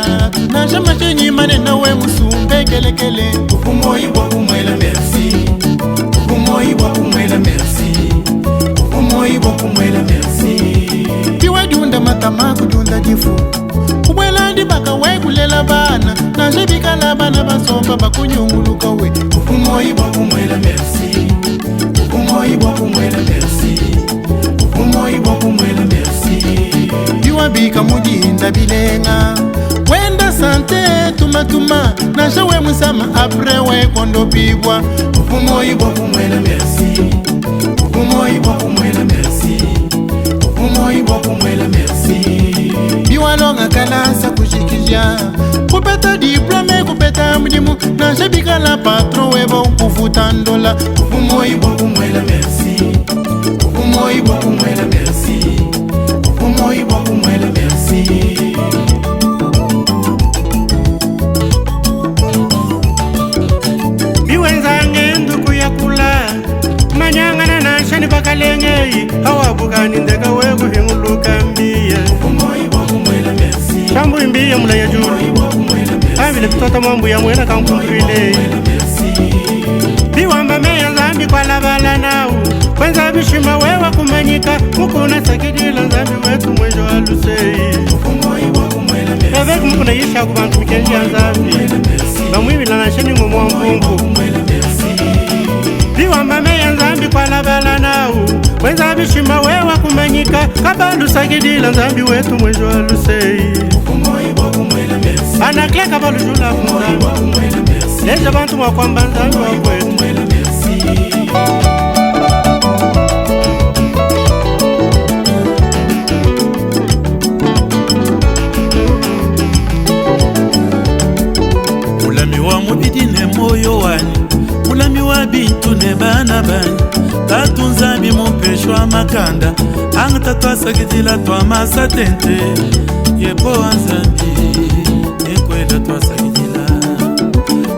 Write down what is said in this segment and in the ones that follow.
Tatu, nansha mashinyi manene we musumbe kelekele. Kupu moyi bua kumwela merci, kupu moyi bua kumwela merci, kupu moyi bua kumwela merci. Biwe diunda matama kudiunda difu, kubwela dibaka we kulela bana, nansha bikala bana basomba bakunyunguluka we. Kupu moyi bua kumwela merci, kupu moyi bua kumwela merci, kupu moyi bua kumwela merci. Biwabika mudinda bilenga, wenda sante tumatuma, nansha we musama apres we kondopibwa. Kupu moyi bua kumwela merci, kupu moyi bua kumwela merci, kupu moyi bua kumwela merci. Biwalonga kalasa kushikija, kupeta diplome kupeta mudimu, nansha bikala patron weba ukufuta ndola. Kupu moyi bua kumwela merci, kupu moyi bua kumwela merci, kupu moyi bua kumwela merci. Biwenzange nduku yakula manyangana nansha ni bakalengei awabukani ndeka wekuhinguluka mbiye. Kupu moyi bua kumwela merci, Shambu imbiye mulaya julu moyi bua kumwela merci, ambile kutota mwambu ya mwena kankumbwilei. merci. Biwamba meya nzambi kwalabala nawu kwenza bishima wewa kumanyika mukuna sakidila nzambi wetu mwejo wa lusei. Kupu moyi bua kumwela merci, Eveke mukuna yisha ku bantu mikenji ya nzambi bamwibila nansha ningwe mwa mvumvu. kumwela merci. Biwamba meya nzambi kwalabala nawu kwenza bishima wewa kumanyika kabalusakidila nzambi wetu mwejo wa lusei. Kupu moyi bua kumwela merci, Anakleka balujula ku nzambi bua kumwela merci, leja bantu mwakwamba nzambi wa kwetu. kumwela merci. Mulami wa mubidi ne moyo wanyi, mulami wa bintu ne bana banyi, tatu nzambi mupeshwa makanda, anga tatu asakidila twa masa tente, yepowa nzambi nekwela twasakidila.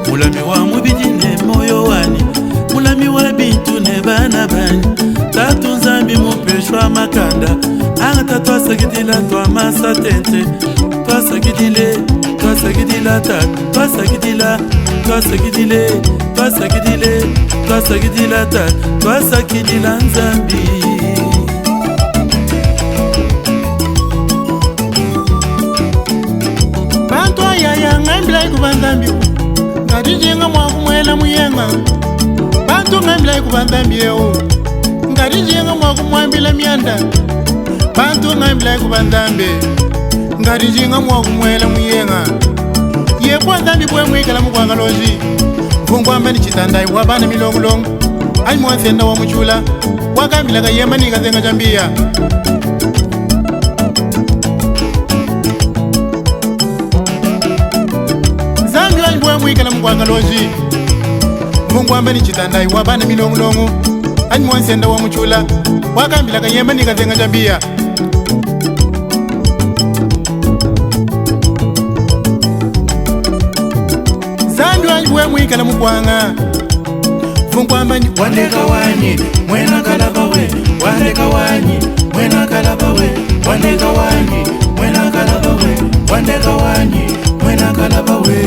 Mulami wa mubidi ne moyo wanyi, mulami wa bintu ne bana banyi, tatu nzambi mupeshwa makanda, anga tatu asakidila twa masa tente, twasakidile twasakidila tatu twasakidila twasakidile twasakidile twasakidila tatu twasakidila nzambi. Bantu ayaya ngambilai kuba nzambi, ngadijinga mwa kumwela muyenga. Bantu ngambilai kuba nzambi eu, ngadijinga mwa kumwambila mianda. Bantu ngambilai kuba nzambi, ngadijinga mwa kumwela muyenga. Yebwa nzambi bwe mwikala mukwangaloji, mvungwamba ni chitandai wa bana milongolongo, anyi mwansenda wa muchula, wakambila kayemba nikazenga jambiya. Nzambi wanyi bwe mwikala mukwangaloji, mvungwamba ni chitandai wa bana milongolongo, anyi mwansenda wa muchula, wakambila kayemba nikazenga jambiya. Nzambi wanyi bwe mwikala mukwanga, mvungwamba ni Wandeka wanyi mwena kalaba we, wandeka wanyi mwena kalaba we, wandeka wanyi mwena kalaba we, wandeka wanyi mwena kalaba we.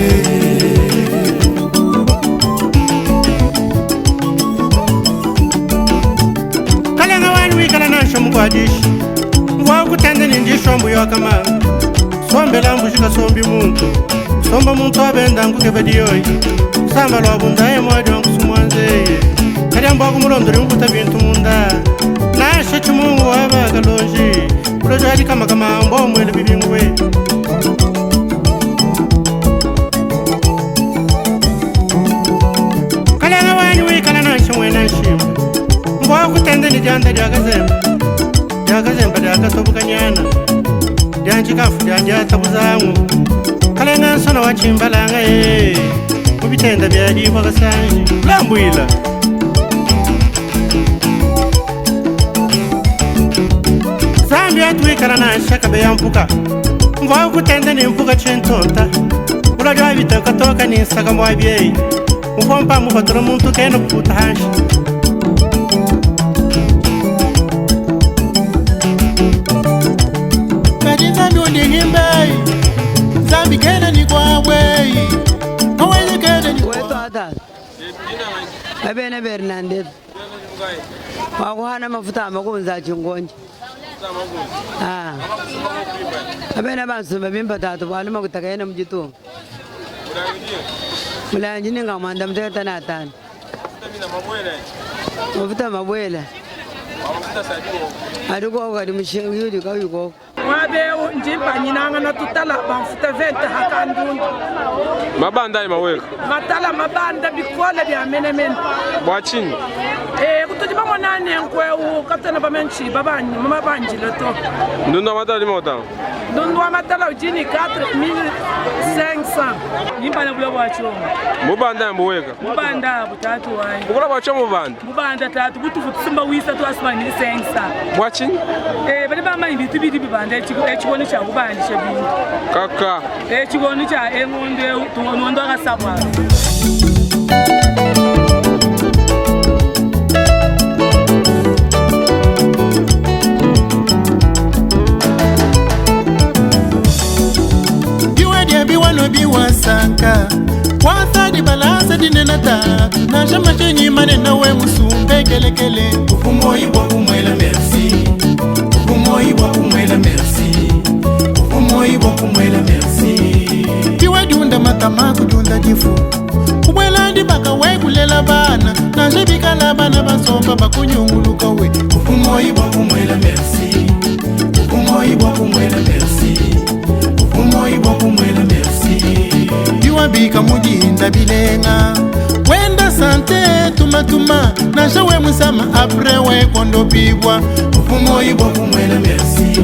Kalenga wani wikala nansha mukwadishi wakutenda nindishombu yokamanga sombela mbushika sombi muntu somba muntu abenda nkukeba diyoyi kusamba lwa bundaye mwadi wankusumwanzeye kalyamba wakumulondoli nkuta bintu munda nasha chimungu wabakalonji ulojo ali kamakamambo omwele bibingwe. Kalenga wani wikala nansha mwena nshimba ngwakutenda ni dyanda lyakazemba lyakazemba lyakatobukanyana lyanjikafu lyandyatabuzamu kalenga nsona wachimbalanga ye mubitenda byalibwa kasanji lambwila. Zambi atwikala nansha kabe ya mpuka ngwakutenda ni mpuka chintonta ulalya bitakatoka ni nsaka mwabyeyi mupompa mupatula muntu kena kuputa hanshi. Kadi nzambi undihimbai, nzambi ke Abena Bernadette wakuhana mafuta amakunzi a chingonji. Ah. Abena bansumba bimpa tatu bwalu makuta kaena mujitunga. Mulanji ninga mwanda muteketa na atano. Mafuta mabwela. Adikoko kadi mushinga kawikoko. Muaba eu ndi mpanyinangana tutala bamfuta 20 ha kandundu. Mabanda ayi maweka? Matala mabanda bikole bia menemene. Bua tshinyi? Eh, kutudi bamona nenku eu katuena bamanye tshidi mabandile to. Ndundu wa matala udi mautanga? Ndundu wa matala udi ne 4500. Nimpana bula bua tshiongo. Mubanda ya mbuweka? Mubanda abu tatu wanyi. Bukula bua tshiongo mubanda? Mubanda tatu butufu tusumba wisa tuasuma ni 500. Bua tshinyi? Eh, badi bamanyi bintu bidi bibanda etshikondo tshia kubandisha bintu. Kaka. Etshikondo tshia engondo eu tungondo akasabwa. Biwe dia biwano biwasanka kwasa dibalasa dinene ta nansha mashinyi manene we musumbe kelekele. Ufumoyi bwa kumwela merci, ufumoyi bwa kumwela merci, ufumoyi bwa kumwela merci. Biwe diunda matama kudiunda difu kubwela dibaka we kulela bana nansha bikala bana basomba bakunyunguluka we. Ufumoyi bwa kumwela merci, ufumoyi bwa kumwela merci, ufumoyi bwa kumwela merci. Biwabika mudinda bilenga wenda sante tumatuma nansha we musama apre we kondopibwa. Ufumoyi bwa kumwela merci,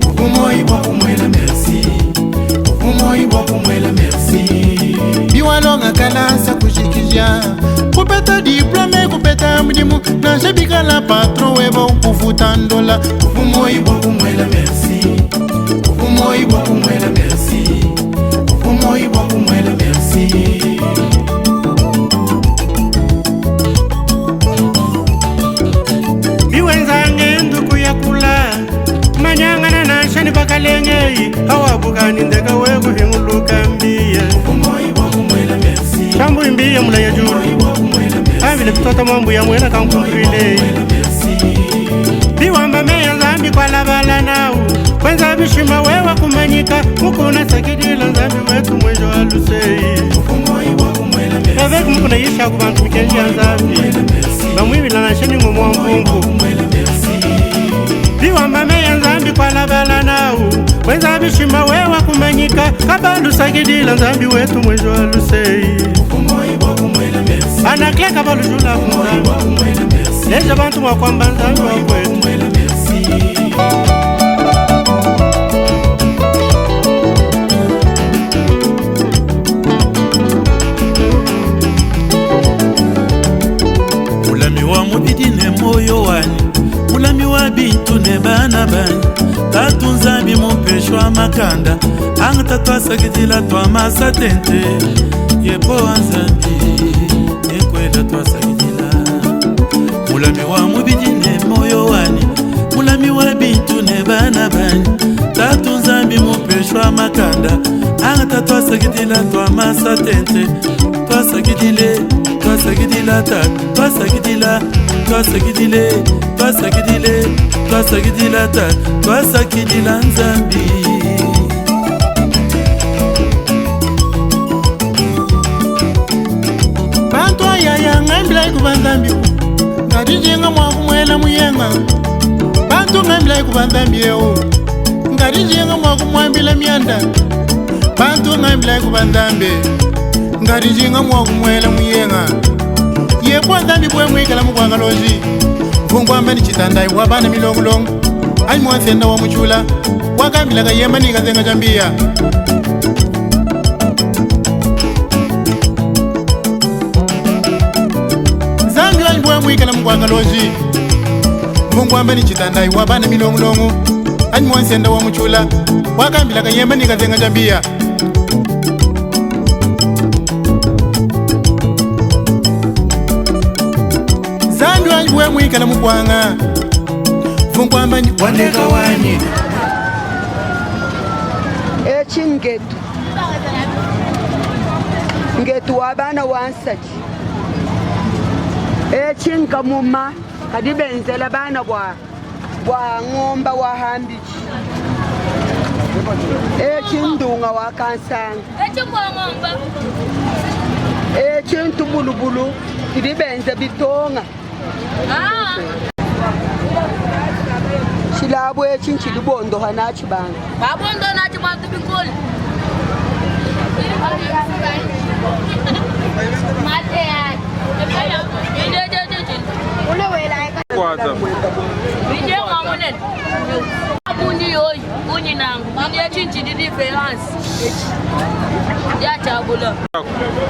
ufumoyi bwa kumwela merci, ufumoyi bwa kumwela merci. Biwalonga kalasa kushikizha kupeta diplome kupeta mudimu nansha bikala patron weba ukufuta ndola. Ufumoyi bwa kumwela merci, ufumoyi bwa kumwela merci, ufumoyi bwa kumwela merci. Biwenzange nduku ya kula manyangana nansha ni bakalengei awabukani ndeka wekuhinguluka mbiye Ufumoyi bwa kumwela merci, shambu imbiye mulaya julu bwa kumwela merci, avile kutota mwambu ya mwena kankumbwile merci. biwamba meya nzambi kwalabala nawu kwenza bishima wewa kumanyika mukuna sakidila nzambi wetu mwenjo wa lusei Ufumoyi bwa kumwela merci, eveki mukuna yisha ku bantu mikenji ya nzambi bamwibila nansha ni ng'omu wa mvumvu kumwela merci. biwamba meya nzambi kwalabala nawu kwenza bishima wewa kumanyika kabalusakidila nzambi wetu mwenjo wa lusei Ufumoyi bwa kumwela merci, anakleka kabalujula ku nzambi kumwela merci, leja bantu mwakwamba nzambi wa kwetu kumwela merci. Mulami wa mubidi ne moyo wanyi, mulami wa bintu ne bana banyi, tatu nzambi mumpeshwa makanda, anga tatu asakidila twa masatente, yepowa nzambi nekwela twasakidila. Mulami wa mubidi ne moyo wanyi, mulami wa bintu ne bana banyi, tatu nzambi mumpeshwa makanda, anga tatu asakidila twa masatente, twasakidile twasakidila tatu twasakidila twasakidile twasakidile twasakidila tatu twasakidila nzambi. Bantu ayaya ngambilai kuba nzambi ngadijinga mwa kumwela muyenga. Bantu ngambilai kuba nzambi eu ngadijinga mwa kumwambila mianda. Bantu ngambilai kuba nzambi ngadijinga mwa kumwela muyenga. Yekwa nzambi bwe mwikala mukwangaloji mvungwamba ni chitandai wa bana milongolongo ai mwansenda wa muchula wakambila kayema nikazenga jambiya. Nzambi wanyi bwe mwikala mukwangaloji mvungwamba ni chitandai wa bana milongolongo ai mwansenda wa muchula wakambila kayema nikazenga jambiya. Nzambi wanyi bwe mwikala mukwanga mvungwamba ni Wandeka wanyi Echi ngetu ngetu wa bana wansaki. Etshi nkamuma kadi benzela bana bua bua ngomba wa hambidi. Etshi ndunga wa kansanga. Etshi ntubulubulu tudi benza bitonga. Tshilabu etshi ntshidi bondoha natshi bantu. Babondoha natshi bantu bikole.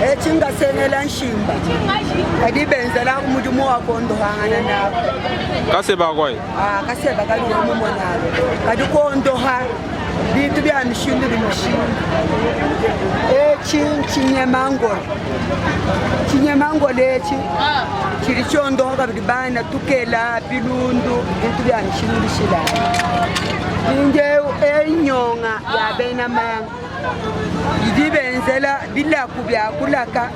Etshi ngasengela nshimba kadi benzela mudimu wa kondohangana nabo. Kaseba kwai? Ah, kaseba kali mumonabo kadi kondoha bintu bya mishindu ne mishindu. Etshi ntshinyemangolo tshinyemangolo etshi tshidi tshiondoha kabidi bana tukela bilundu bintu bya mishindu mishilangane. Mpindieu eyi nyonga ya bena manga idi benzela bilaku bya kulaka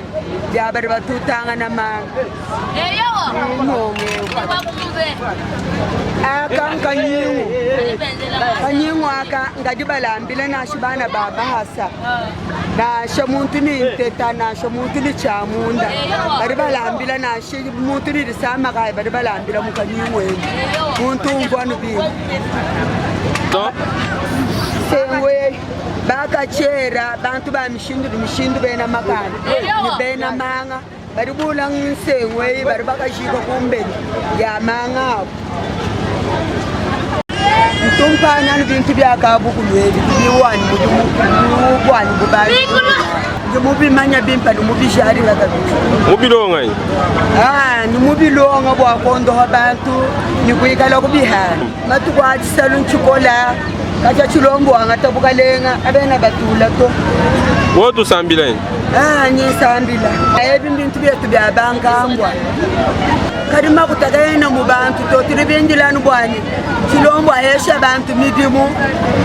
bya badi batutangana manga. Inyonga eu aka nkanyingu kanyingu aka ngadi balambila nasha bana ba bahasa nasha muntu ni nteta nasha muntu ni chamunda badi balambila nasha muntu ni disamakayi badi balambila mu kanyingu emu muntu umvua nubingi sengwe bakachera bantu ba mishindu ni mishindu bena makanda ni bena manga badi bula nsengwe badi bakashika kumbeli ya manga abo ntumpana ni bintu byakabukulu ebi biwani mudimu bwani bubali ndi mubimanya bimpa ni mubisharila kabisa Mubilonga yi? Ah, ni mubilonga bwa kondoha bantu ni kuikala kubihana matuku a tshisalu ntshikola katshia tshilombo wangata bukalenga abena batula to. Wo tusambila yi? Ah, nyisambila ebi mbintu byetu bya bankambwa kadi makuta kaena mu bantu to tuli bindilanu bwani tshilombo ahesha bantu midimu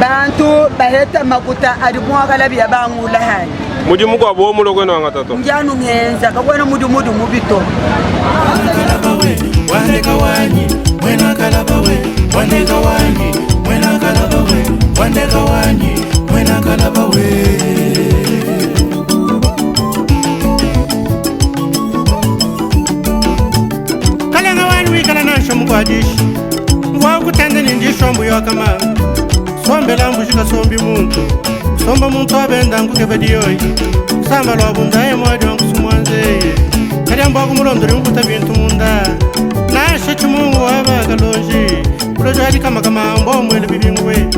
bantu baheta makuta adi mwakala bya bangula hani. Mudimu kwa bo mulo kwena wangata to. Njanu ngenza kakwena mudimu mudimu bito. Wandeka wanyi mwena kalaba we wandeka wanyi mwena kalaba we wandeka wanyi mwena kalaba we. Kalenga wani wikala nansha mukwadishi wakutenda nindishombu yokamanga sombela mbushika sombi muntu somba muntu abenda nkukeba diyoyi kusamba lwa bundaye mwadi wankusumwanzeye kalyamba wakumulondoli nkuta bintu munda nashe chimungu wabakalonji ulojo hadi kama kama mbomwele bibingwe.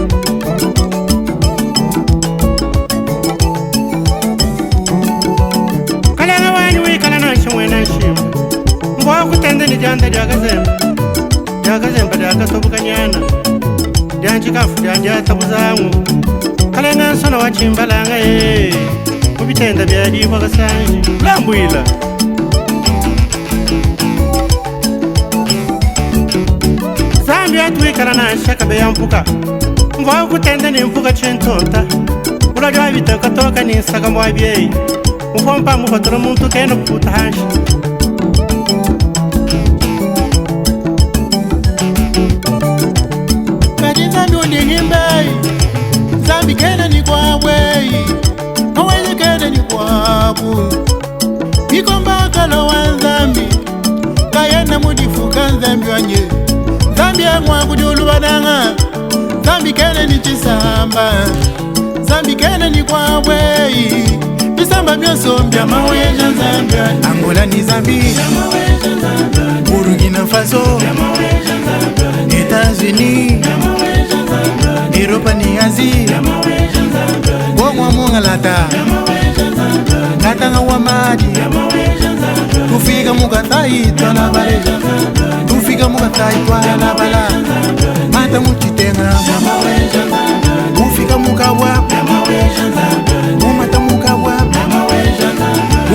Kalenga wani wikala nansha mwena nshimba ngwakutenda ni dyanda lyakazemba lyakazemba lyakatobukanyana lyanjikafu lyandyatabuzamu kalenga nsona wachimbalanga ye mubitenda byalibwa kasanji lambwila. Zambia twikala nansha kabe ya mpuka ngwakutenda ni mpuka chintonta ulalya bitokatoka ni nsaka mwabyeyi mupompa muhotola muntu kena kuputa hanshi. Kadi nzambi undihimbe nzambi kene ni kwabwe aweye kene ni kwabu ikomba kalo wa nzambi kayena mudifuka nzambi wanye nzambi yangwa kudiulubananga nzambi kene ni chisamba nzambi kene ni kwabwe bisamba byonso mbya maweja nzambi. Angola ni Zambi, Burkina Faso, États-Unis, Europa ni Asie, Bongwa mungalata, Katanga wa maji, tufika mukatai twala bale, tufika mukatai twala bala, mata muchitenga, ufika mukabwa, mumata mukabwa,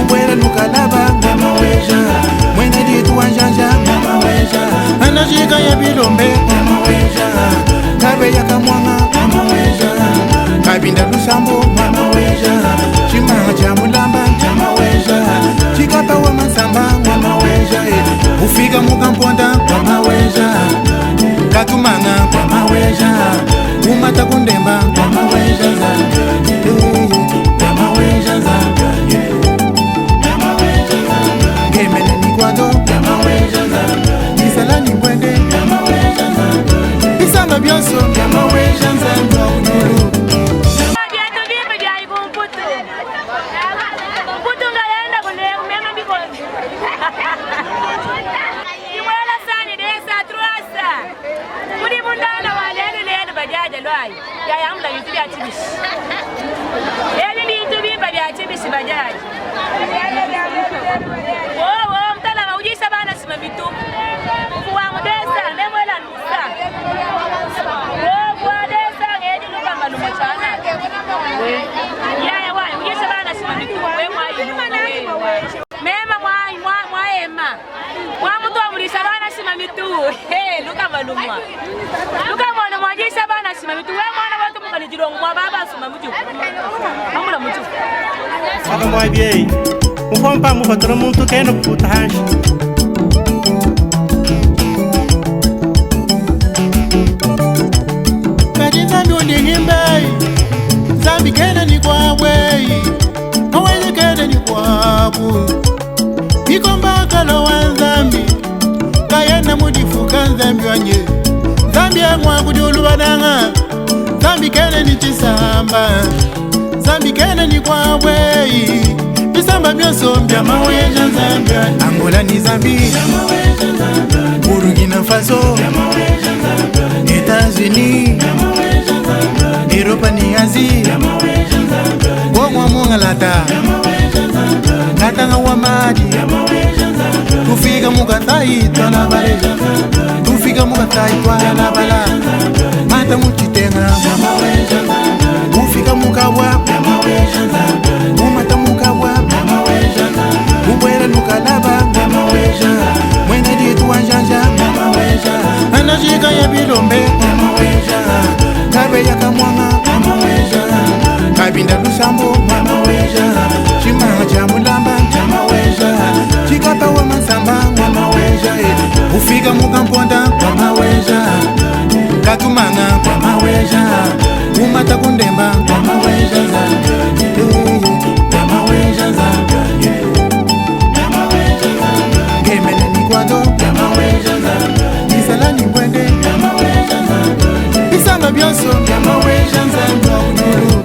ubwela nukalaba, mwene ditu wa njanja, anashika ya bilombe, kabe ya kamwanga, kabinda lusambo, chimanga cha mulamba, chikapa wa masamba, bayi yayambula bintu bya tshibishi ebi bintu bimpa bya tshibishi badiayi wowo mtalama udisha bana sima bitu mfuwangu desa nemwela lusa wogwa desa ngedi lukamba lumo chana yaya wayi udisha bana sima bitu we mwayi mema mwayi mwaema mwamutu bana sima mitu hey lukamba lumwa lukamba lumwa bana sima mitu we mwana watu mukanijilongo mwa baba sima mutu amula mutu akamwabye mufompa mufatula muntu kena kuputa hanshi. Kati nzambi undihimbe nzambi kena ni kwabwe mawezi kena ni kwabu ikomba kalo wa nzambi kayena mudifuka nzambi wanye nzambi yangwa kudiulubananga nzambi kene ni chisamba nzambi kene ni kwabwe bisamba byonso mbya maweja nzambi Angola ni Zambi Burkina Faso États-Unis Europa ni Asie Bongwa mungalata Katanga wa maji Tufika mukatai twala bale Tufika mukatai twala bala Mata muchitenga Ufika mukabwa Mumata mukabwa Ubwela nukalaba Mwene ditu wanjanja Anajika ya bilombe Kabe ya kamwanga Kabinda lusambo Chimanga cha mulamba Chikapa wa masamba Ufika mukamponda Katumanga Umata kundemba Ngemene ni kwado Isala ni kwende Isamba byonso Nzambi wa kunyulu.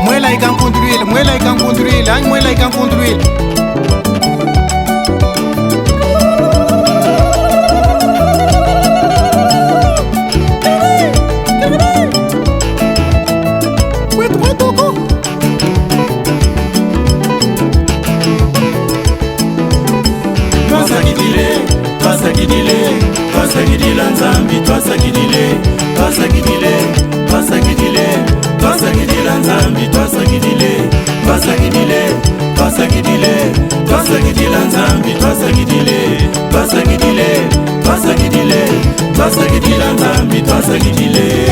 Mwela ikankundruile, mwela ikankundruile, anyi mwela ikankundruile. Wetu wetuko. Twasakidile, twasakidile, twasakidila nzambi, twasakidile, twasakidile, twasakidile, twasakidila nzambi, twasakidile, twasakidile, twasakidile, twasakidila nzambi, twasakidile, twasakidile, twasakidile, twasakidila nzambi, twasakidile.